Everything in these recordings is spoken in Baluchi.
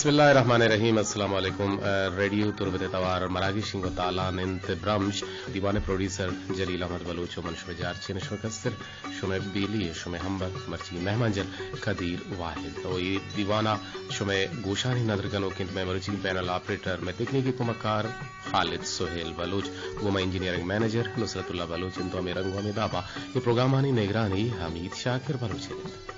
بسم اللہ الرحمن الرحیم۔ السلام علیکم۔ ریڈیو تربت ءِ توار مراگش انگو تالان انت برمش۔ دیوان ءِ پروڈیوسر جلیل احمد بلوچ و من شمئے جار چین شمئے کستر، شمئے بیلی، شمئے ہمبل، مرچی مہمان جن قدیر واحد۔ و اے دیوان ءَ شمئے گوشانی ندر کنوک انت مئے مروچی پینل آپریٹر، مئے تکنیکی کمکار خالد سہیل بلوچ، گوں ما انجینئرنگ منیجر نصرت اللہ بلوچ انت و ہمے رنگ و ہمے دابا اے پروگرامانی نگرانی حمید شاکر بلوچ انت۔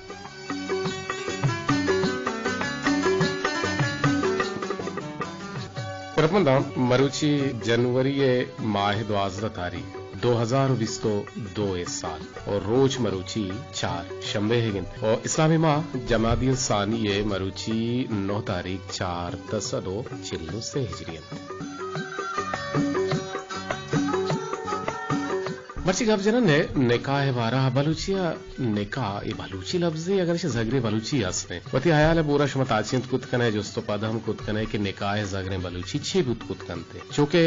شرپمنداں، مروچی جنوری ءِ ماہ ءِ دوازدہ تاریخ، دو ہزار و بیست و دو ءِ سال، و روچ مروچی چار شنبے ئیگ انت و اسلامی ماہ جمادی الثانی ءِ مروچی نو تاریخ، چار سد و چل و سے ہجری انت۔ مرچی گپ جنن ئے نکاح ءِ بارہ ءَ۔ بلوچی ءَ نکاح اے بلوچی لبزے، اگر چہ زگریں بلوچی است انت۔ وتی ہیال ءِ بورا شما تاچینت کت کن ئے، جست و پد ہم کت کن ئے کہ نکاح ءِ زگریں بلوچی چے بوت کت کنت ئے؟ چونکہ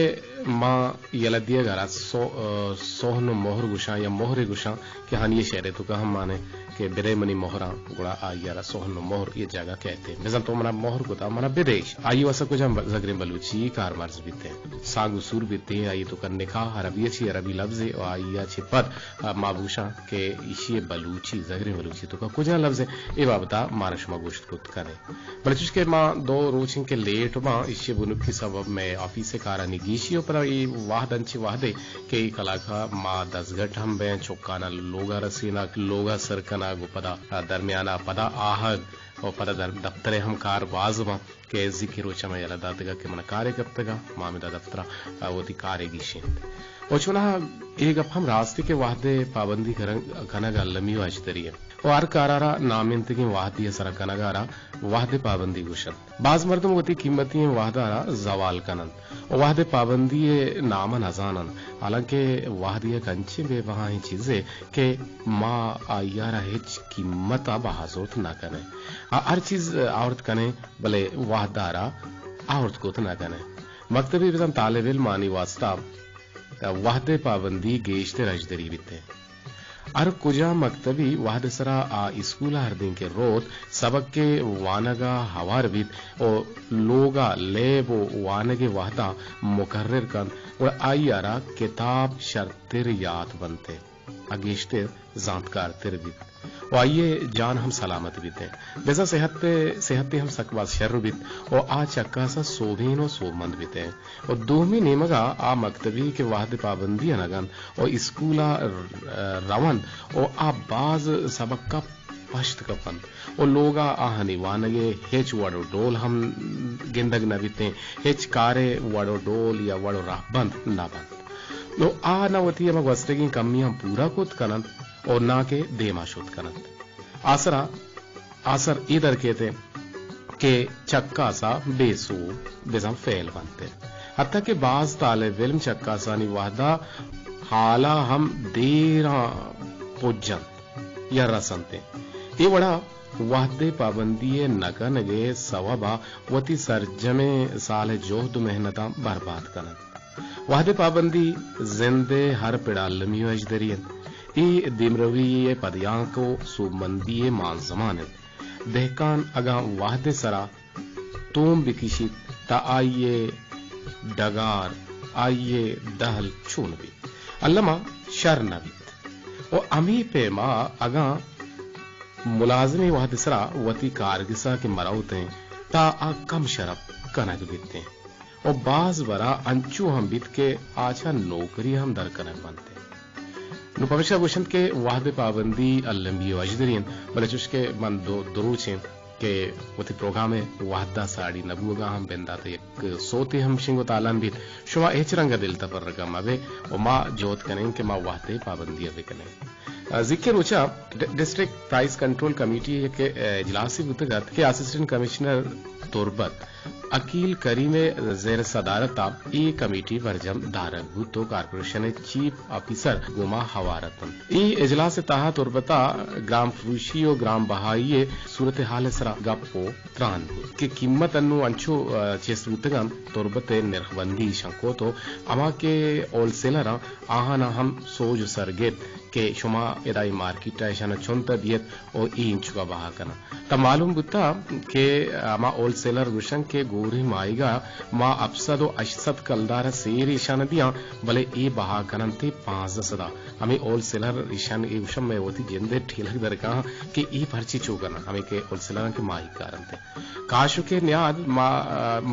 ما یلہ دیگ ءَ را سو-، سوہن و مہر گوشاں یا مہرے گوشاں کہ ہانی ءِ شعر ءِ توکا ہم مان ئے کہ بدئے منی مہراں، گڑا آئی ءَ را سوہن و مہر اے جاگہ کئیت ئے۔ بزاں تو منا مہر کتا، منا بدئے۔ آئی ءِ واستا کجام ب-، زگریں بلوچی کارمرز بیت ئے؟ سانگ و سور بیت ئے، آئی ءِ توکا نکاح عربی ءَ چی عربی لبزے و آئی ءَ چہ پد، آ، ما بگوشاں کہ ایشی ءِ بلوچی، زگریں بلوچی توکا کجام لبزے؟ اے بابت ءَ مارا شما گوشت کت کن ئے۔ بلے چوش کہ ما دو روچ انت کہ لیٹ باں، ایشی ءِ بنکی سبب مئے آفیس ءِ کارانی گیشی و پدا اے وہد انچیں وہدے کہ اے کلاک ءَ ما دزگٹ ہم بئیں، چکانا لوگا رسینگ، لوگا سر کنگ و پدا درمیانا پدا آہگ و پدا در-، دپتر ءِ ہم کار باز باں کہ زیکی روچا ما یلہ داتگا کہ منا کارے کپتگا، ما ہمدا دپترا وتی کارے گیشینت۔ و چوناہا اے گپ ہم راستے کہ وہد ءِ پابندی کنگ، کنگ المی و اژدری انت۔ و ہر کارا را نامینتگیں وہدی ءِ سرا کنگا را وہد ءِ پابندی گوشنت۔ باز مردم وتی قیمتی ئیں وہدا را زوال کننت و وہد ءِ پابندی ءِ نام ءَ نزاننت، حالانکہ وہد یک انچیں بے بہائیں چیزے کہ ما آئی ءَ را ہچ قیمت ءَ بہا زرت نہ کنیں۔ آ ہر چیز آورت کنیں، بلے وہد ءَ را آورت کت نہ کنیں۔ مکتبی بزاں طالب علمانی واسطہ وہد ءِ پابندی گیشتر اژدری بیت۔ ہر کجام مکتبی وہد ءِ سرا آ اسکول ءَ ہردیں کہ روت، سبق ءِ وانگ ءَ ہوار بیت و لوگ ءَ لیب و وانگ ءِ وہداں مقرر کنت، گڑا آئی ءَ را کتاب شرتر یات بنت ءُ گیشتر زانتکارتر بیت و آئی ءِ جان ہم سلامت بیت۔ بزاں صحت ءِ، صحت ءِ ہم سک باز شر بیت و آ چکاس ءَ سوبین و سوبمند بیت۔ و دومی نیمگ ءَ آ مکتبی کہ وہد ءِ پابندی ءَ نہ کنت و اسکول ءَ رونت و آ باز سبق ءَ پشت کپنت و لوگ ءَ آہانی وانگ ءِ ہچ وڑ و ڈول ہم گندگ نہ بیت ایں، ہچ کار ءِ وڑ و ڈول یا وڑ و رہبند نہ بنت۔ نوں آ نہ وتی ہما گوستگیں کمیاں پورا کت کننت و ناں کہ دیما شت کننت۔ آسرا آسر اے در کیت کہ چکاس ءَ بے سوب بزاں فیل بنت۔ حتیٰ کہ باز طالب علم چکاسانی وہد ءَ ہال ءَ ہم دیراں پج انت یا رس انت۔ اے وڑا وہد ءِ پابندی ءِ نہ کنگ ءِ سوب ءَ وتی سرجمیں سال ءِ جہد و محنتاں برباد کن انت۔ وہد ءِ پابندی زند ءِ ہر پڑ ءَ المی و اژدری انت۔ اے دیمروی ءِ پدیانک و سوبمندی ءِ مانزمان انت۔ دہکان اگاں وہد ءِ سرا توم بکشیت، تہ آئی ءِ ڈگار، آئی ءِ دہل چون بیت؟ الما شر نہ بیت۔ و ہمے پیما اگاں ملازمے وہد ءِ سرا وتی کارگس ءَ کہ مروت انت، تہ آ کم شرپ کنگ بیت انت۔ و باز برا انچو ہم بیت کہ آ چہ نوکری ہم در کنگ بنت۔ نوں پمیشا گوشنت کہ وہد ءِ پابندی المی و اژدری انت، بلے چوش کہ من دو، دو روچ انت کہ وتی پروگرام ءِ وہد ءَ ساڑی نہ بوگ ءَ ہم بندات ءَ یک سوتے ہم شنگ و تالان بیت۔ شما ہچ رنگ ءَ دل تپرگ ءَ مہ بئے و ما جہد کنیں کہ ما وہد ءِ پابندی ءَ بکنیں۔ زیکیں روچ ءَ ڈ-، ڈسٹرکٹ پرائز کنٹرول کمیٹی ءِ یک، ءَ، اجلاسے بوتگ ات کہ اسسٹنٹ کمشنر تربت عقیل کریم ءِ زیر صدارت ءَ اے کمیٹی برجم دارگ بوت و کارپوریشن ءِ چیف آفیسر گوما ہوار اتنت۔ اے اجلاس ءِ تہا تربت ءَ گرام فروشی و گرام بہائی ءِ صورتحال ءِ سرا گپ و تران بوت کہ قیمت انوں انچو، ءَ، چست بوتگ انت، تربت ءِ نرخ بندی ایشاں کت و ہما کہ ہول سیلر انت، آہاناں ہم سوج و سر گپت کہ شما ادا اے مارکیٹ ءَ اشاں چنت ءَ دیت ءُ اے اینچکا بہا کناں۔ تہ معلوم بوتا کہ ہما ہول سیلر گوشن کہ گوریں ماہیگ ءَ ما ہپت سد ءُ ہشت سد کلدار ءَ سیر ایشاں دیاں، بلے اے بہا کننت پانزدہ سد ءَ۔ ہمے ہول سیلر ایشاں اے گوشن مئے وتی جند ءِ ٹیلگ درکاں کہ اے پرچی چو کناں، ہمے کہ ہول سیلراں کہ ماہیگ کارنت۔ کاشک ءِ نیاد ما،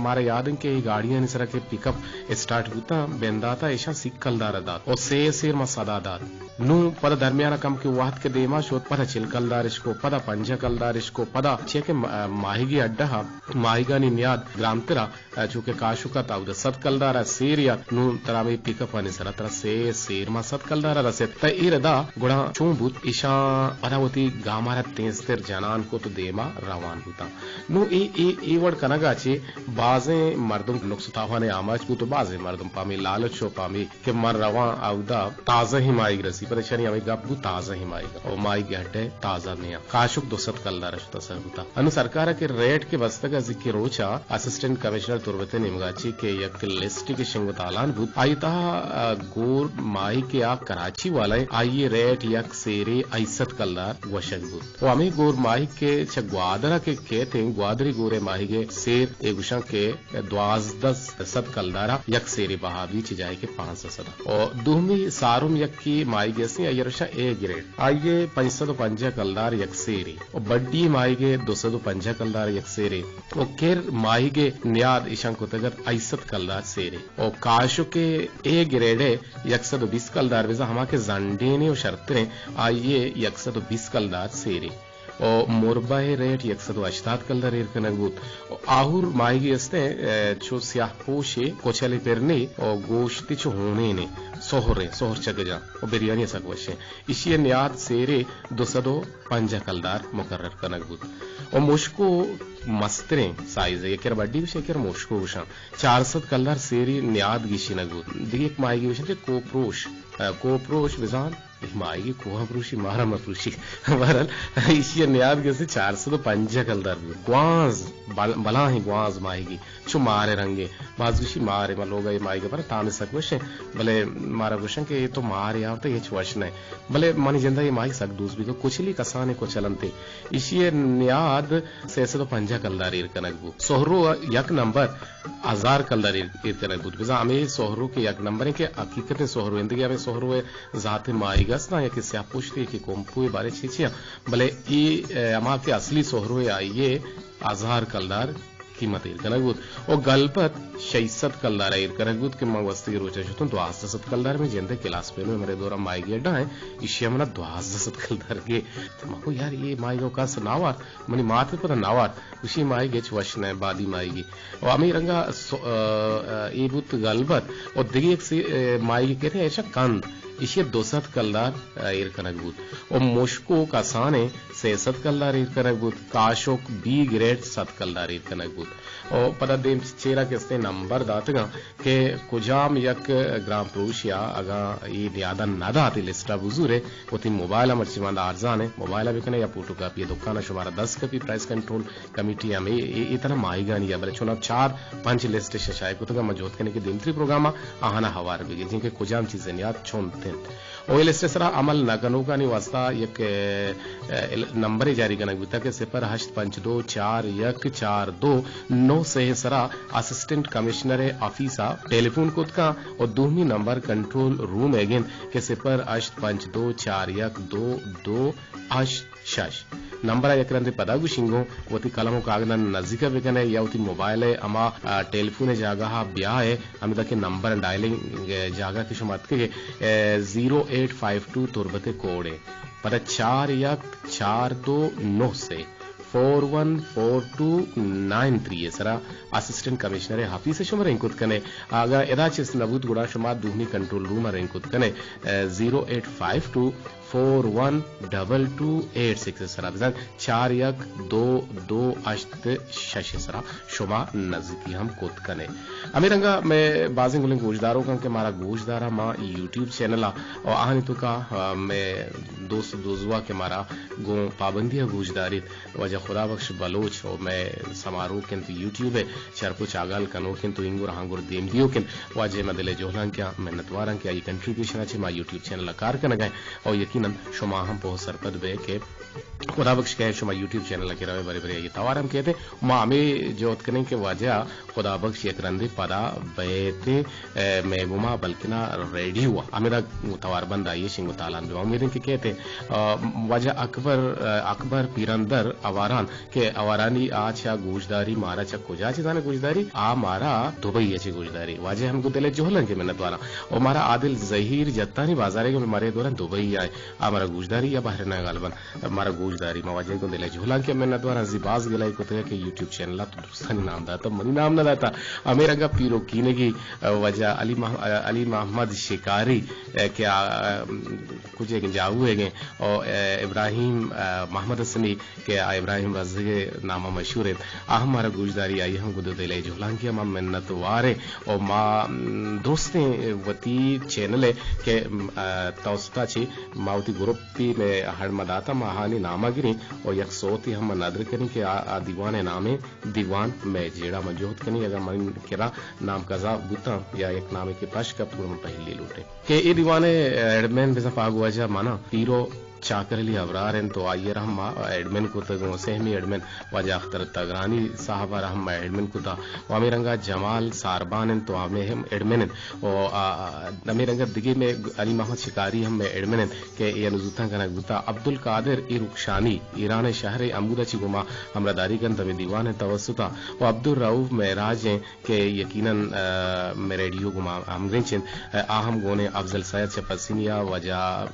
مارا یاد انت کہ اے گاڑیانی سرا کہ پک اپ اسٹارٹ بوتاں، بندات ءَ ایشاں سی کلدار ءَ دات ءُ سے سیر ما سد ءَ دات۔ نوں پدا درمیان ءَ کمکے وہد کہ دیما شت، پدا چل کلدار اش کو، پدا پنجاہ کلدار اش کو، پدا چیا کہ ما-، ماہیگی اڈہ ءَ ماہیگانی نیاد گرانتر ءَ، چو کہ کاشک ات اود ءَ سد کلدار ءَ سیر ات، نوں ترا ہمے پک اپانی سرا ترا سے سیر ما سد کلدار ءَ رست۔ تہ اے ردا گڑا چون بوت؟ ایشاں پدا وتی گامارا تیزتر جنان کت ءُ دیما روان بوتاں۔ نوں اے، اے، اے وڑ کنگ ءَ چہ بازیں مردم نقص ءُ تاوان ءِ آماچ بوت ءُ بازیں مردم پہ ہمے لالچ ءُ پہ ہمے کہ من رواں اودا تازہیں ماہیگ رسی، پدا ایشانی ہمے گپ بوت تازہیں ماہیگ ءُ ماہیگ ءِ اڈ ءَ تازہ نیاں۔ کاشک دو سد کلدار ءَ شت ءُ سر بوتا۔ انوں سرکار ءَ کہ ریٹ کہ بستگ ءَ زکی روچ ءَ اسسٹنٹ کمشنر تربت ءِ نیمگ ءَ چہ کہ یک لسٹے کہ شنگ ءُ تالان بوت، آئی تہا، آ، گور ماہیگ کہ آ کراچی والا ایں، آئی ءِ ریٹ یک سیرے ہشت سد کلدار گوشگ بوت۔ ءُ ہمے گور ماہیگ کہ چہ گوادر ءَ کہ کیت ایں، گوادری گور ءِ ماہیگ ءِ سیر اے گوشاں کہ دوازدہ سد کلدار ءَ یک سیرے بہا بی، چہ جاہے کہ پانزدہ سد ءَ۔ ءُ دومی سارم یکے ماہیگے استیں، آئی ءَ را گوشاں اے گریڈ۔ آئی ءِ پنچ سد ءُ پنجاہ کلدار یک سیرے۔ ءُ بڈی ماہیگے دو سد ءُ پنجاہ کلدار یک سیرے۔ ءُ کر ماہیگے نیاد ایشاں کتگ ات ہشت سد کلدار سیرے۔ ءُ کاشک ءِ اے گریڈ ءِ یک سد ءُ بیست کلدار بزاں ہما کہ زنڈینے ءُ شرتریں، آئی ءِ یک سد ءُ بیست کلدار سیرے۔ ءُ مربہ ءِ ریٹ یک سد ءُ ہشتاد کلدار ایر کنگ بوت۔ ءُ آہور ماہیگے استیں، اے، چو سیاہ پوشے، کچلے پرنے ءُ گوشتے چو ہونینے، سہریں، سہر چگجاں ءُ بریانی ءَ سک وشیں۔ ایشی ءِ نیاد سیرے دو سد ءُ پنجاہ کلدار مقرر کنگ بوت۔ ءُ مشکو مستریں سائز ءَ، یکے را بڈی گوشاں، یکے را مشکو گوشاں۔ چار سد کلدار سیری نیاد گیشینگ بوت۔ دگہ یک ماہیگے گوشنت کوپروش، اے، کوپروش بزاں اے ماہیگی کوہ ءَ پروشی، مارا مہ پروشی۔ بہرحال، ایشی ءِ نیاد گسے چار سد ءُ پنجاہ کلدار بوت۔ گوانز، بل-، بلاہیں گوانز ماہیگی، چو مار ءِ رنگے۔ باز گوشی مار ءِ، ما لوگ ءَ اے ماہیگ ءَ پر تام ءَ سک وش ایں، بلے مارا گوشن کہ اے تو مار ءِ آورتگ، ہچ وش نہ ایں۔ بلے منی جند ءَ اے ماہیگ سک دوست بیت۔ کچلی کسانیں کچل انت۔ ایشی ءِ نیاد سئے سد ءُ پنجاہ کلدار ایر کنگ بوت۔ سہرو یک نمبر ہزار کلدار ایر، ایر کنگ بوت۔ بزاں ہمے سہرو کہ یک نمبر ایں کہ حقیقتیں سہرو ایں، دگہ ہمے سہرو ءِ ذات ماہیگ است، آں یکے سیاہ پشتے، یکے کمپوے، بارے چی چی آں۔ بلے اے، اے، ہما کہ اصلی سہرو ءِ، آئی ءِ ہزار کلدار قیمت ایر کنگ بوت۔ ءُ گلبت شش سد کلدار ءَ ایر کنگ بوت کہ من گوستگیں روچ ءَ شتوں دوازدہ سد کلدار، مئے جند ءِ کلاس پیلو، مرے دور ءَ ماہیگی اڈا ایں، ایشی ءَ منا دوازدہ سد کلدار گے۔ تو من گو یار، اے ماہیگ ءَ کس نہ وارت، منی مات ءَ پدا نہ وارت۔ گوشی ماہیگ ہچ وش نہ، بادی ماہیگی۔ ءُ ہمے رنگا سو-، ا، ا، اے بوت گلبت۔ ءُ دگہ یک سی-، ا، ماہیگے کیت، ایشا کند، ایشی ءَ دو سد کلدار، ا، ایر کنگ بوت۔ ءُ مشکو کسانیں سئے سد کلدار ایر کنگ بوت۔ کاشک بی گریڈ سد کلدار ایر کنگ بوت۔ ءُ پدا دیم چیرا کہ استیں نمبر داتگاں کہ کجام یک گران پروشیا اگاں اے نیادا نہ دات، اے لسٹا بزورے، وتی موبائل ءَ، مرچی باندا ارزان ایں، موبائل ءَ بکنے یا فوٹو کاپی ءَ دکان ءَ شمارا دست کپی، پرائس کنٹرول کمیٹی ہمے اے، اے تنا ماہیگانی ءَ، بلے چوناہا چار پنچ لسٹ ششائے کتگ، ما جہد کنیں کہ دیمتری پروگرام ءَ آہانا ہوار بگیجیں کہ کجام چیز ءِ نیاد چنت انت۔ ءُ اے لسٹ ءِ سرا عمل نہ کنوکانی واسطہ یک، اے، اے، نمبرے جاری کنگ بوتگ کہ صفر ہشت پنچ دو چار یک چار دو نو سے ءِ سرا اسسٹنٹ کمشنر ءِ آفیس ءَ ٹیلی فون کت کن ءُ دومی نمبر کنٹرول روم ءِ گند کہ صفر ہشت پنچ دو چار یک دو دو ہشت شش۔ نمبر ءَ یک رندے پدا گوشیں گوں وتی قلم ءُ کاگداں نزیک ءَ بکن ئے یا وتی موبائل ءِ ہما، آ، ٹیلی فون ءِ جاگہ ءَ بیا ئے، ہمدا کہ نمبر ڈائلنگ ءِ جاگہ کہ شما اتکگ ئے، اے، زیرو ایٹ فائیو ٹو تربت ءِ کوڈ ایں۔ پدا چار یک چار دو نو سے، four one four two nine three ءِ سرا اسسٹنٹ کمشنر ءِ آفیس ءَ شما رنگ کت کن ئے۔ اگاں ادا چست نہ بوت گڑا شما دومی کنٹرول روم ءَ رنگ کت کن ئے، اے، zero eight five two four one double two eight six ءِ سرا، بزاں چار یک دو دو ہشت شش ءِ سرا شما نزیکی ہم کت کنے۔ ہمے رنگا مئے بازیں گلیں گوشداروکاں کہ مارا گوش دارا ما یوٹیوب چینل ءَ، و آہانی توکا، آ، مئے دوست دوزواہ کہ مارا گوں پابندی ءَ گوش داریت، واجہ خدا بخش بلوچ و مئے سماروک انت، یوٹیوب ءِ چرپ و چاگال کنوک انت و اینگر ہانگر دیم دیوک انت۔ واجہ ما دل ءِ جہلانکیاں منتواراں کہ آئی کنٹریبیوشن ءَ چہ ما یوٹیوب چینل ءَ کار کنگ ءَ ایں و یقیناً شما ہم پوہ سرپد بئے کہ خدا بخش کہ شما یوٹیوب چینل ءَ کہ روئے برے برے آئی توار ہم کیت۔ ما ہمے جہد کنیں کہ واجہ خدا بخش یک رندے پدا بئیت، اے، مئے گوما بلکنا ریڈیو ءَ ہمدا توار بند آئی شنگ و تالان بہ۔ امیدیں کہ کیت، آ، واجہ اکبر، آ، اکبر پیرندر آواران کہ آوارانی آ چہ گوشداری مارا چہ کجا چہ زانے گوشداری؟ آ مارا دبئی ءَ چہ گوشداری۔ واجہ ہم گوں دل ءِ جہلانکیاں منتواراں۔ و مارا عادل زہیر جتانی بازارے کہ مارے دوراں دبئی ءَ، آ مارا گوشداری یا بحرین ءَ غالباً مارا گوشداری۔ ما واجہ گوں دل ءِ جہلانکیاں منتواراں۔ زی باز گلائے کتگ کہ یوٹیوب چینل ءَ تو درستانی نام داتا، منی نام نہ داتا۔ ہمے رنگا پیروکینگی، آ، واجہ علی مح-، آ، علی محمد شکاری، آ، کہ آ، آ، کجے کہ جاؤ ئیگیں، او، آ، ابراہیم، آ، محمد حسنی کہ آ ابراہیم بزگ ءِ نام ءَ مشہور انت۔ آ ہم مارا گوشداری، آئی ہم گوں دل ءِ جہلانکیاں ما منتوار ایں۔ او ما، م، درستیں وتی چینل ءَ کہ، م، آ، توسط ءَ چہ ما وتی گروپی مئے ہڑ ما داتا، ما آہانی نام ءَ گریں او یک سوتے ہم ما ندر کنیں کہ آ، آ دیوان ءِ نام ءَ دیوان مئے جیڑہ ما جہد کنیں، اگاں من کرا نام قضا بوتاں یا یک نامے کہ پش کپت گڑا من پہلی لوٹیں کہ اے دیوان ءِ ایڈمن بزاں پاگ واجہ منا پیرو چاکر علی ابرار انت و آئی ءَ را ہم ما ایڈمن کتگ و سہمی ایڈمن واجہ اختر تگرانی صاحب ءَ را ہم ما ایڈمن کتا و ہمے رنگا جمال ساربان انت و ہمے ہم ایڈمن انت و آ، آ، ہمے رنگا دگہ مئے علی محمد شکاری ہم مئے ایڈمن انت کہ اے انو زوتاں کنگ بوتا۔ عبدالقادر ای رخشانی ایران ءِ شہر ءَ، ہمودا چہ گوں ما ہمراہداری کنت ہمے دیوان ءِ توسط ءَ و عبدالرؤف معراج انت کہ یقیناً، آ، مئے ریڈیو گوما ہمگرنچ انت۔ آ ہم گون انت۔ افضل سید چہ پسنی ءَ، واجہ، آ،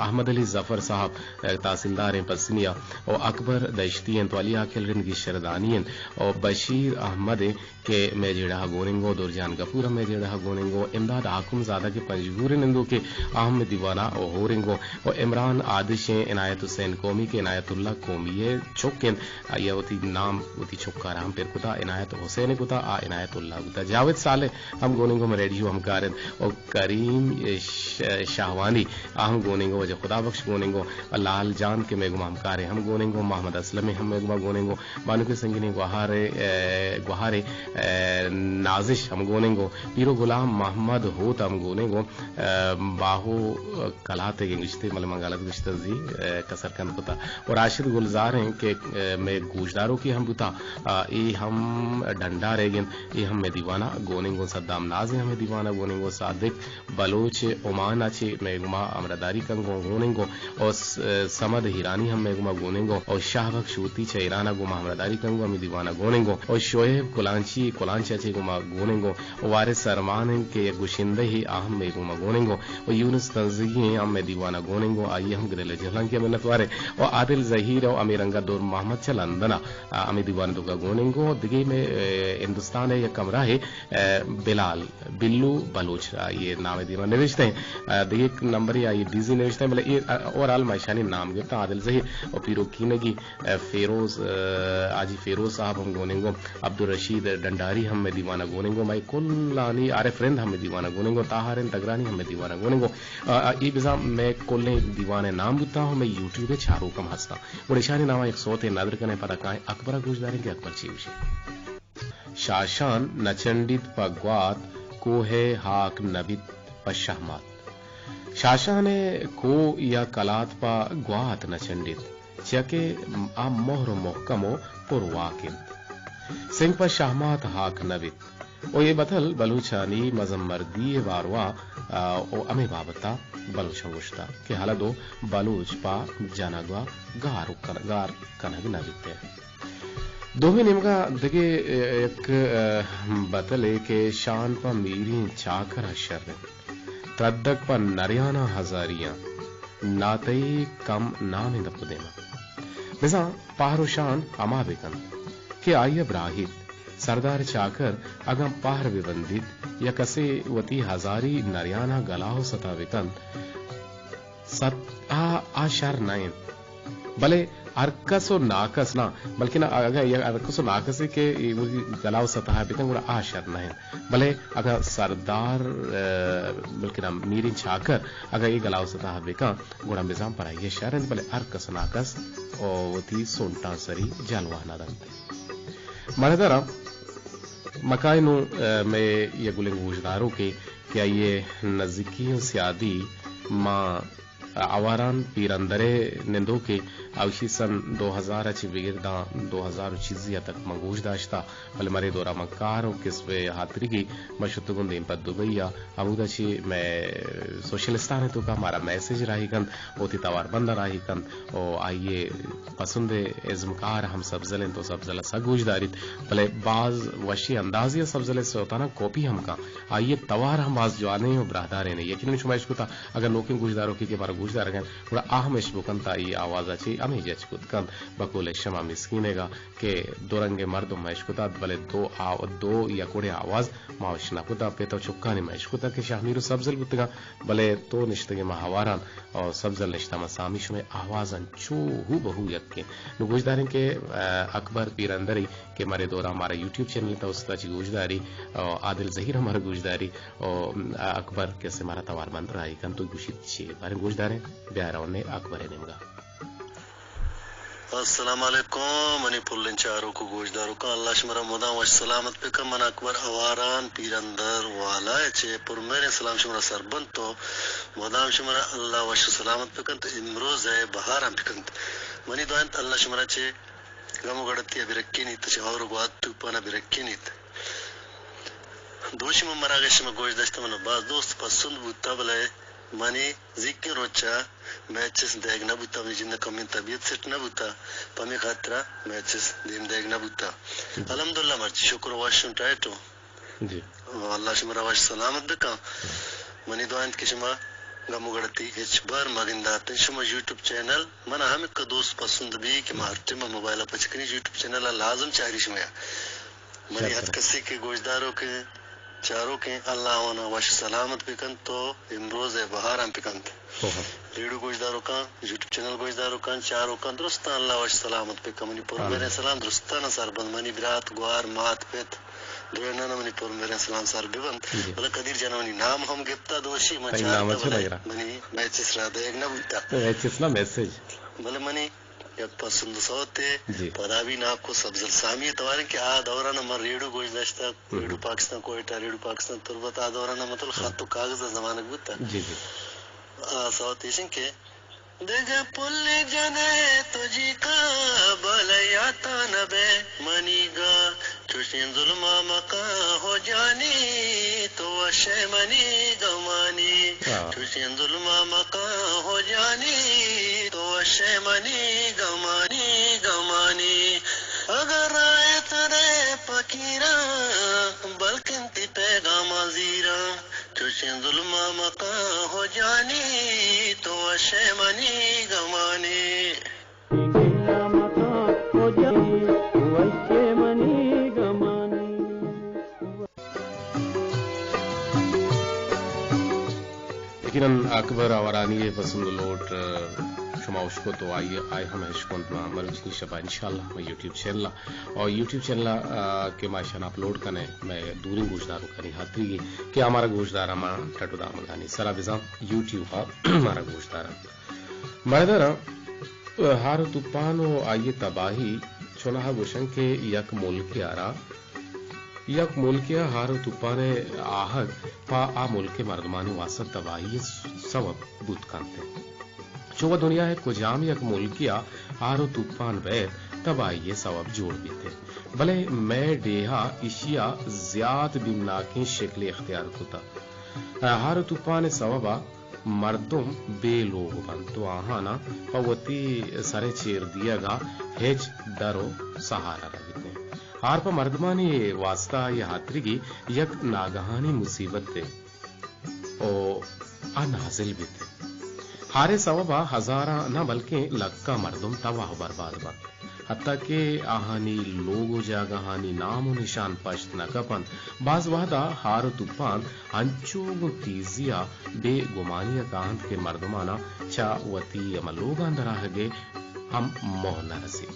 احمد علی ظفر صاحب، آ، تحصیلدار انت پسنی ءَ، و اکبر دشتی انت، و علی عاقل رند گیشردانی انت، و بشیر احمد انت کہ مئے جیڑہ ءَ گون انت، و درجان گپور ہم مئے جیڑہ ءَ گون انت، و امداد حاکم زادہ کہ پنجگور ءِ نندوکے، آ ہم مئے دیوان ءَ ہور انت، و عمران آدش انت، عنایت حسین قومی کہ عنایت اللہ قومی ءِ چک انت، آئی ءَ وتی نام وتی چک ءَ را ہم پر کتا، عنایت حسین کتا، آ عنایت اللہ بوتا۔ جاوید صالح ہم گون انت، مئے ریڈیو ہمکار انت۔ و کریم ش-، شاہوانی آ ہم گون انت، واجہ خدا بخش گون انت، لال جان کہ مئے گوما ہمکار انت ہم گون انت، محمد اسلم ہم مئے گوما گون انت، بانک سنگین گوہار، اے، گوہار، اے، نازش ہم گون انت، پیرو غلام محمد ہوت ہم گون انت، اے، باہو کلات ءَ گوشتے، بلے من غلط گوشتہ زی، اے، کسر کند کتا۔ و راشد گلزار انت کہ، اے، مئے گوشداروکے ہم بوتا، آ، اے ہم ڈنڈار ءَ گند، اے ہم مئے دیوان ءَ گون انت۔ صدام ناز ہم مئے دیوان ءَ گون انت۔ صادق بلوچ عمان ءَ چہ مئے گوما ہمراہداری کنگ ءَ گون انت۔ و س-، اے، صمد ایرانی ہم مئے گوما گون انت۔ و شاہ بخش ہوتی چہ ایران ءَ گوما ہمراہداری کنگ ءَ ہمے دیوان ءَ گون انت۔ و شعیب کلانچی کلانچ ءَ چہ گوما گون انت۔ و وارث ارمان انت کہ یک گشندہ ئے، آ ہم مئے گوما گون انت۔ و یونس تنزگی انت، آ ہم مئے دیوان ءَ گون انت، آئی ءَ ہم گوں دل ءِ جہلانکیاں منتوار ایں۔ و عادل زہیر و ہمے رنگ ءَ دور محمد چہ لندن ءَ، آ، ہمے دیوان ءِ توکا گون انت۔ و دگہ مئے، اے، ہندوستان ءِ یک ہمراہے، اے، بلال، بلو بلوچ، آئی ءِ نام ءِ دیما نوشتہ ایں۔ اے، دگہ یک نمبرے آئی ءِ ڈیزی نوشتہ ایں، بلے اے، اے، اوورآل ما اشانی نام گپتاں، عادل زہیر و پیروکینگی، اے، فیروز، اے، حاجی فیروز صاحب ہم گون انت، عبدالرشید ڈنڈاری ہم مئے دیوان ءَ گون انت، مئے کلانی عارف رند ہم مئے دیوان ءَ گون انت، طاہر انت تگرانی ہم مئے دیوان ءَ گون انت۔ آ، آ، اے بزاں مئے کلیں دیوان ءِ نام بوتاں و مئے یوٹیوب ءِ چاروک ہم ہستاں۔ گڑا اشانی نام ءَ یک سوتے ندر کنیں، پدا کائیں اکبر ءَ گوش داریں کہ اکبر چی گوشی۔ شاشان نچنڈیت پہ گوات، کوہ ءِ ہاک نبیت پہ شہمات۔ شاشان ءِ کوہ یا کلات پہ گوات نچنڈیت، چیاکہ آ مہر و مہکم و پر واک انت۔ سنگ پہ شہمات ہاک نبیت۔ و اے بتل بلوچانی مزن مردی ءِ باروا، آ، و ہمے بابت ءَ بلوچاں گوشتہ کہ ہلد و بلوچ پہ جنگ ءَ گار و کن-، گار کنگ نہ بیت۔ دومی نیمگا دگہ، اے، یک، اے، بتلے کہ شان پہ میریں چاکر ءَ شر انت۔ تردگ پہ نریاناں ہزاریاں، ناتئی کم نامیں دپ ءُ دیما۔ بزاں پہر ءُ شان ہما بہ کنت کہ آئی ءَ براہیت۔ سردار چاکر اگاں پہر بہ بندیت یا کسے وتی ہزاری نریاناں گلا ءُ ستا بہ کنت، ست آ، آ شر نہ انت۔ بلے ہر کس و ناکس نہ، بلکن اگاں یک ہر کس و ناکسے کہ اے وڑی گلا و ستا بکن، گڑا آ شر نہ انت۔ بلے اگاں سردار، ء، بلکن میریں چاکر اگاں اے گلا و ستا بکن، گڑا بزاں پر آئی شر انت، بلے ہر کس و ناکس و وتی سنٹاں سری جلوہ نہ دنت۔ مرداراں مکائے نوں، ء، مئے یک گلیں گوشداروکے کہ آئی ء نزیکی و سیادی ما آواران پیرندر ء نندوکے، آ گوشی سن دو ہزار ء چہ بگر داں دو ہزار و چیزے ء تک من گوش داشتا، بلے مرے دورا من کار و کسب ء ہاتریگی من شتگوں دیم پہ دبئی ء، ہمودا چہ مئے سوشلستان ء توکا مارا میسج راہی کنت، وتی توار بنداں راہی کنت و آئی ء پسند ء ازمکار ہم سبزل انت و سبزل ء سک گوش داریت، بلے باز وشی اندازے ء سبزل ء سوتاناں کاپی ہم کن۔ آئی ء توار ہم باز جوانیں و براہداریں۔ یقیناً شما اشکتا اگاں نوکیں گوشداروکے کہ مارا گوش دارگ ء انت، گڑا آ ہم اش بکنت، آئی آواز ء چہ ہمے جچ کت کنت۔ بقول شما مسکینیگا کہ دو رنگیں مردم ما اشکتات، بلے دو آ-، دو یک وڑیں آواز ما اش نہ کتا۔ پت و چکانی ما اشکتا کہ شہمیر و سبزل بوتگاں، بلے تو نشتگے ما ہواران و سبزل نشتا، ما سامی شمئے آوازاں چو ہو بہو یکیں۔ نو گوشداریں کہ، ء، اکبر پیرندری کہ مارے دورا مارا یوٹیوب چینل تا استا چی گوشداری، و عادل زہیر ہمارا گوشداری، و اکبر کسے مارا توار بند راہی کن تو گوشیت چی۔ باریں گوشداریں، بیا رونے اکبر نیمگا۔ السلام علیکم منی پلیں چاروک و گوشداروکاں، اللہ شمارا مدام وش سلامت بکن۔ من اکبر اواران پیرندر والا چے پر میرے سلام شمارا سر بنت تو مدام شمارا اللہ وش سلامت بکن تو امروز ہے بہاران بکنت۔ منی دعا انت اللہ شمارا چے غم و گڑتی ء برکینیت، چہ ہور و گوات توپان ء برکینیت۔ دوشی من مراگش شما گوش داشتہ، من باز دوست پسند بوتا، بلے منی زیکیں روچا میچز دیگ نہ بوتا، منی جند کمیں طبیعت سٹ نہ بوتا، پمی خاطرا میچز دیم دیگ نہ بوتا۔ الحمدللہ مرچی شکر وشن ٹائٹو۔ جی۔ اللہ شمارا وش سلامت بکن۔ منی دعا انت کہ شما غم و گڑتی ہچ بر مگنداتن۔ شما یوٹیوب چینل منا ہمک دوست پسند بی کہ ما ہر ٹیم موبائل پچ کنی یوٹیوب چینل لازم چاری شما۔ منی ہر کسی کہ گوشداروکیں چاروکیں اللہ آوانا وش سلامت بکنت تو امروز بہاران بکنت۔ ریڈیو گوشداروکاں، یوٹیوب چینل گوشداروکاں، چاروکاں درستاں اللہ وش سلامت بکن۔ منی پر میریں سلام درستاں سر بند۔ منی برات، گوار، مات، پت، دوئیناں منی پر میریں سلام سر ببنت۔ جی۔ بلے قدیر جان منی نام ہم گپتا دوشی، من چارتا بلے منی میچس را دیگ نہ بوتا۔ میچس نہ میسج۔ بلے منی یک پسند سوتے، جی۔ پدا بھی ناکو سبزل سامی تواریں کہ آ دورانا من ریڈیو گوش داشتا، ریڈیو پاکستان کوئٹہ، ریڈیو پاکستان تربت، آ دورانا مطلب خط و کاغذ زمانگ بوتا۔ جی، جی۔ آ سوت ایشن کہ دگہ پل جنئے تو جی کا بلے یاتا نبے منیگا، چوشیں ظلما مکن ہو جانی تو وشے منی گمانی۔ ہاں۔ چوشیں ظلما مکن ہو جانی تو وشے منی گمانی، گمانی۔ اگر رائے ترے فقیراں بلکن تی پیغاما زیراں۔ چوشیں ظلما مکن ہو جانی تو وشے منی گمانی۔ گلہ مکن ہو جانی تو وشے منی گمانی۔ یقیناً اکبر آورانی پسند لوٹ، ء، شما اشکت و آئی، آئی ہم اشکنت ما مروچی شبا انشاءاللہ ہمے یوٹیوب چینل ء، اور یوٹیوب چینل ء، ء، کہ ما اشان اپلوڈ کنیں، مئے دوریں گوشداروکانی ہاتری کہ آ مارا گوشداراں ما ٹٹ و دامگانی سرا بزاں یوٹیوب ء مارا گوشداراں۔ مرداراں ہار و توپان و آئی تباہی چوناہا گوشن کہ یک ملکے آرا، یک ملکے ء ہار و توپان ء آہگ پہ آ ملک ء مردمانی واسطہ تباہی ء سوب بوت کنت۔ چو دنیا ء کجام یک ملکے ء ہار و توپان بئیت، تباہی ء سوب جوڑ بیت۔ بلے مئے ڈیہا ایشی ء زیات بیمناکیں شکلے اختیار کتگ۔ ہار و توپان ء سوب ء مردم بے لوگ بنت و آہاناں پہ وتی سر ء چیر دیگ ء ہچ در و سہارا نہ بیت۔ ہار پہ مردمانی واسطہ آئی ہاترگی یک ناگہانی مصیبت ء و آ نازل بیت۔ ہارے سوب ء ہزاراں نہ بلکیں لکاں مردم تباہ و برباد بنت۔ حتیٰ کہ آہانی لوگ و جاگہانی نام و نشان پشت نہ کپنت۔ باز وہدا ہار و توپان انچو گوں تیزیا بے گمانیا کاہنت کہ مردمانا چہ وتی ہما لوگاں درآہگے ہم موہ نہ رسیت۔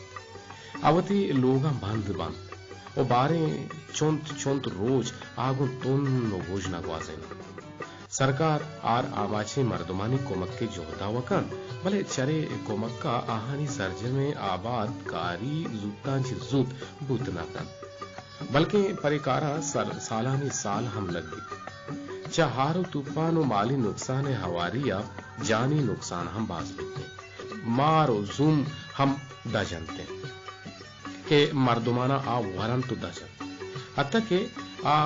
آ وتی لوگاں بند بنت و باریں چنت چنت روچ آ گوں تن و گژنا گوازیننت۔ سرکار ہار آماچیں مردمانی کمک ء جہد ء وکنت، بلے چرے کمک ء آہانی سرجمیں آباد کاری زوتاں چہ زوت بوت نہ کنت، بلکیں پرے کار ء سر سالانی سال ہم لگیت۔ چہ ہار و توپان و مالی نقصان ء ہواری ء جانی نقصان ہم باز بیت انت۔ مار و زوم ہم دژ انت انت کہ مردمانا آ ورنت و دژ انت۔ حتیٰ کہ آ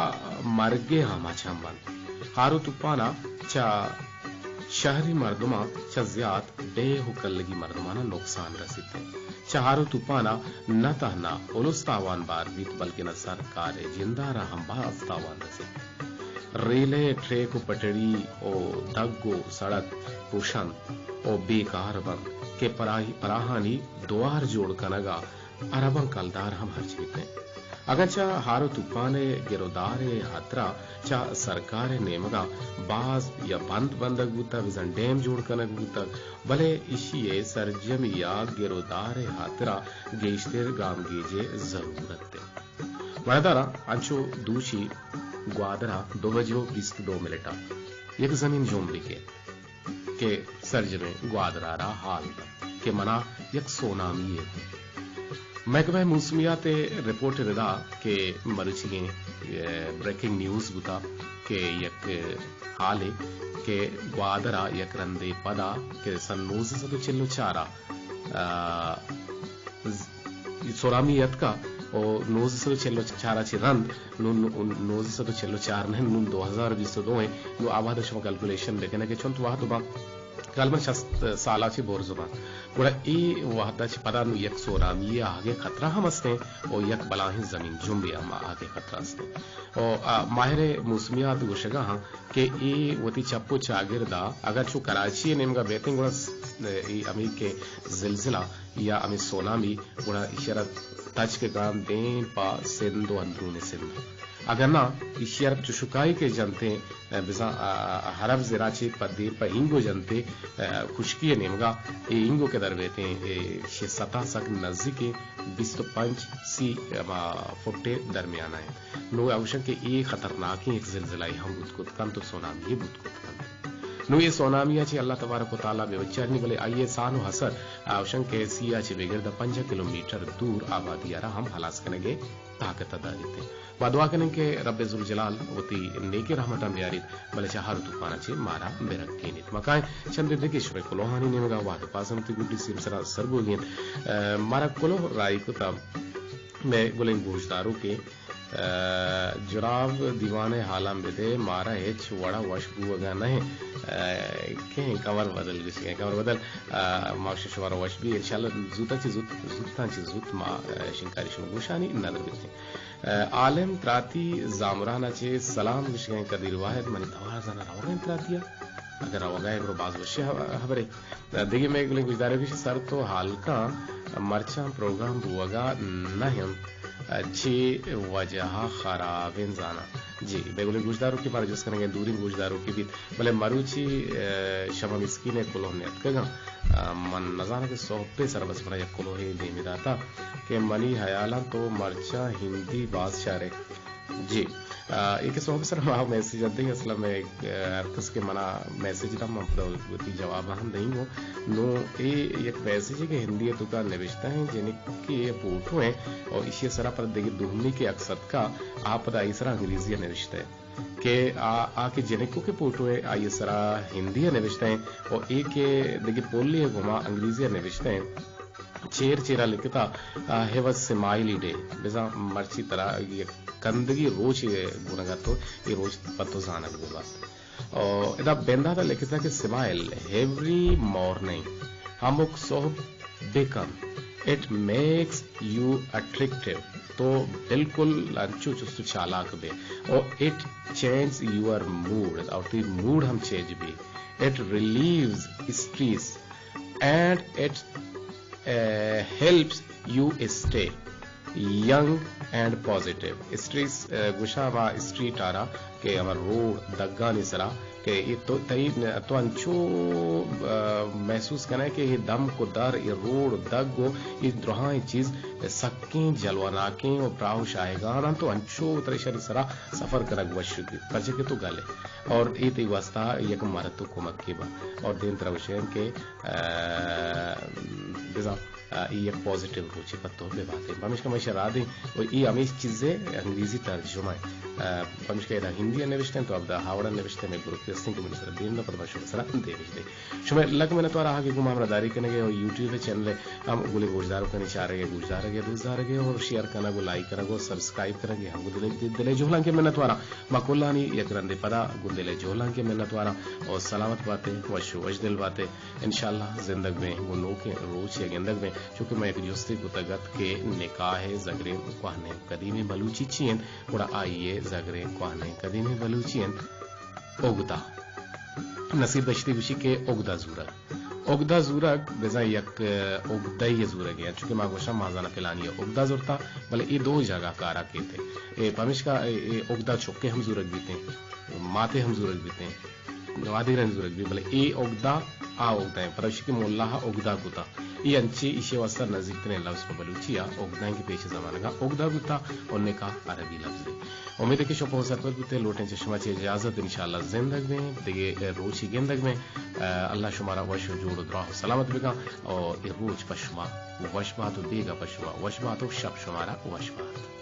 مرگ ء آماچ ہم بنت۔ ہار و توپانا چہ شہری مردماں چہ زیات ڈیھ و کلگی مردمانا نقصان رسیت انت۔ چہ ہار و توپانا نہ تہنا الس تاوان بار بیت، بلکن سرکار ء جندارا ہم باز تاوان رسیت۔ ریل ء ٹریک و پٹڑی و دگ و سڑک پوشنت و بیکار بنت کہ پراہی-، پراہانی دوار جوڑ کنگا ارباں کلدار ہم ہرچ بیت انت۔ اگاں چہ ہار و توپان ء گرودار ء ہاترا چہ سرکار ء نیمگا باز یا بند بندگ بوتگ، بزاں ڈیم جوڑ کنگ بوتگ، بلے ایشی ء سرجمی ء گرودار ء ہاترا گیشتر گامگیج ء ضرورت انت۔ وڑدارا انچو دوشی گوادرا دو بجو بیست دو منٹا یک زمین جنبے کیت کہ سرجمیں گوادرارا حال دنت کہ منا یک سونامی یے۔ محکمہ موسمیات ء رپورٹ ردا کہ مروچیگیں، اے، بریکنگ نیوز بوتا کہ یک حالے کہ گوادرا یک رندے پدا کہ سن نوزدہ سد و چل و چارا، آ، سونامی اتکا و نوزدہ سد و چل و چار ء چہ رند، نون نوزدہ سد و چل و چار نہ، نون دو ہزار بیست و دو ہیں، نو آباد شما کیلکولیشن بکنے کہ چنت وہد با، غالباً شست سالا چہ برز با۔ گڑا اے وہدا چہ پدا نو یک سونامی آہگے خطرہ ہم استیں و یک بلاہیں زمین جنبے ہم آہگے خطرہ استیں۔ و، آ، ماہر موسمیات گوشگا ہاں کہ اے وتی چپ و چاگردا اگر چو کراچی نیمگا بیتیں گڑا س-، اے ہمیں کہ زلزلہ یا ہمیں سونامی گڑا ایشرا تچک گان دیم پہ سندھ و اندرون سندھ۔ اگاں نہ ایشرا چشکائی کہ جنتیں، بزاں، آ، حرف زرا چہ پہ دیم پہ ہنگو جنتے، آ، خشکی نیمگا اے ہنگو کہ در بیتیں، اے شہ سطح سک نزدیکیں بیست و پنچ سی ہما فٹے درمیانا ہیں۔ نو آ گوشن کہ اے خطرناکیں یک زلزلہ ہم بوت کت کنت و سونامی بوت کت کنت۔ نوں اے سونامی ء چہ اللہ تبارک و تعالی بہ بچارنی، بلے آئی ء سان و اثر آوشنک ء سی ء چہ بگر داں پنجاہ کلومیٹر دور آبادی ء را ہم ہلاس کنگ ء طاقت ء داریت۔ ما دعا کنیں کہ رب ذوالجلال وتی نیکیں رحمتاں بیاریت، بلے چہ ہار و طوفان ء چہ مارا بہ رکینیت۔ ما کائیں چندے دگہ شمئے کلوہانی نیمگ ء۔ وہد پاس ہم وتی گڈی سیمسر ء سر بوگی انت۔ ء، مارا کلوہ راہی کت ء مئے گلیں گوشداروکیں ء، جراب دیوان ء حالاں بدے، مارا ہچ وڑا وش بوگا نہ انت۔ ء، کہیں کمر بدل گوشگیں، کمر بدل، ء، ما گوشیں شمارا وش بی، انشاءاللہ زوتاں چہ زوت، زوتاں چہ زوت ما، ء، شنکاری شما گوشانی ندر بیتیں۔ ء، عالم تراتی زامران ء چہ سلام گوشگیں قدیر واحد، منی توار زاناں روگا انت تراتی ء؟ اگر روگا ء برو باز وشیں ہب-، ہبرے۔ دگہ مئے گلیں گوشداروکے، سر تو ہالکاں مرچاں پروگرام بوگا نہ انت، چے وجہ ء خرابیں زاناں۔ جی، مئے گلیں گوشداروکے مارا جست کنگ ء دوریں گوشداروکے بیت، بلے مروچی، ء، شما مسکین ء کلوہ نیتکگاں۔ ء، من نزاناں کہ سہب ء سر بس منا یک کلوہے دیمی داتا کہ منی ہیالاں تو مرچاں ہندی باز شارے۔ جی، آ، اے کہ سہب سر ما میسج ات دیں، اصلا میں، آ، ہر کس کہ منا میسج دا، من پدا وتی جواب ہم دیں گو۔ نو اے یک میسج ہے کہ ہندی توکا نوشتہ ہیں، جنکے پوٹو ہیں، اور اسی سرا پر دیگه دومی کے اکثر کا، آپ پدا اسی سرا انگریزی نوشتہ ہیں کہ آ، آ کہ جنکو کے پوٹو ہے، آئی سرا ہندی نوشتہ ہیں، اور اے کہ دیگه پولی ہے، گما انگریزی نوشتہ ہیں۔ چیر چیرا لکھتا، آ، have a smiley day۔ بزاں مرچی ترا یک کندگی روچے گونگا تو اے روچ پہ تو زانگ بوگا۔ او ادا بنداتا لکھتا کہ smile every morning، ہمک صحب بکن، it makes you attractive، تو بالکل انچو چست چالاک بے، او it change your mood، اور تی موڈ ہم چینج بی، it relieves stress، and it, uh, helps You stay young and positive. Stress, ء، گوشاں ہما اسٹریٹ آرا کہ ہما روڈ دگانی سرا کہ اے تو، تئی، تو انچو، ء، محسوس کنئے کہ اے دمک و در، اے روڈ و دگ و اے درہائیں چیز سکیں جلوہ ناکیں و پراہ و شاہگان انت و انچو ترا ایشانی سرا سفر کنگ وش بیت، پرچہ کہ تو گل ئے اور اے تئی واسطہ یک مرد و کمکے با اور دیم ترا گوشیں کہ، ء، بزاں ء، اے یک پازیٹیو روچے پہ تو بہ باتیں۔ پمیشکا من ایشی ء را دیں و اے ہمے چیزے انگریزی ترجمہ ء۔ ء، پمیشکا ادا ہندی ء نوشتہ انت، تو ابدا ہاوڑا نوشتہ، مئے گروپے ہستیں کہ منی سرا بیم دنت، پدا من شمئے سرا دیمش دیں۔ شمئے لک منتوار آہاں کہ گوں ما ہمراہداری کنگ ء و یوٹیوب ء چینل ء ہم گلیں گوشداروکانی چارگ ء، گوشدارگ ء، دوستدارگ ء اور شیئر کنگ و لائک کنگ و سبسکرائب کنگ ء ہم گوں دل، دل ء جہلانکیں منتواراں۔ ما کلانی یک رندے پدا گوں دل ء جہلانکیں منتواراں اور سلامت باتیں، وش و وشدل باتیں۔ انشاءاللہ زندگ بیں، گوں نوکیں روچے ء گندگ بیں، چونکہ من یک جستے کتگ ات کہ نکاح ء زگریں کوہنیں قدیمیں بلوچی چی انت، گڑا آئی ء زگریں کوہنیں قدیمیں بلوچی انت اگدہ۔ نصیر دشتی گوشی کہ اگدہ زورگ۔ اگدہ زورگ بزاں یک، ء، اگدہ ء زورگے انت، چونکہ ما گوشاں مازن ء پلانی ء اگدہ زرتا، بلے اے دو جاگہ کارا کیت۔ اے پمیشکا اے، اے اگدہ چکے ہم زورگ بیتیں، ماتے ہم زورگ بیتیں۔ گوادر ء زورگ بی، بلے اے اگدہ آ اگدہ انت، پدا اشی کہ ملا ء اگدہ کتا۔ اے انچیں ایشی ء واسطہ نزیک تریں لفظ پہ بلوچی ء اگدہ انت کہ پیش زمانگ ء اگدہ بوتا اور نکاح عربی لفظے۔ امید کہ شما پہ سرپد بوتے، لوٹیں چہ شما چہ اجازت، انشاءاللہ زندگ بیں، دگہ روچی گندگ بیں۔ ء، اللہ شمارا وش و جوڑ و دراہ و سلامت بکن اور اے روچ پہ شما وش بات و بیگا پہ شما وش بات و شپ شمارا وش بات۔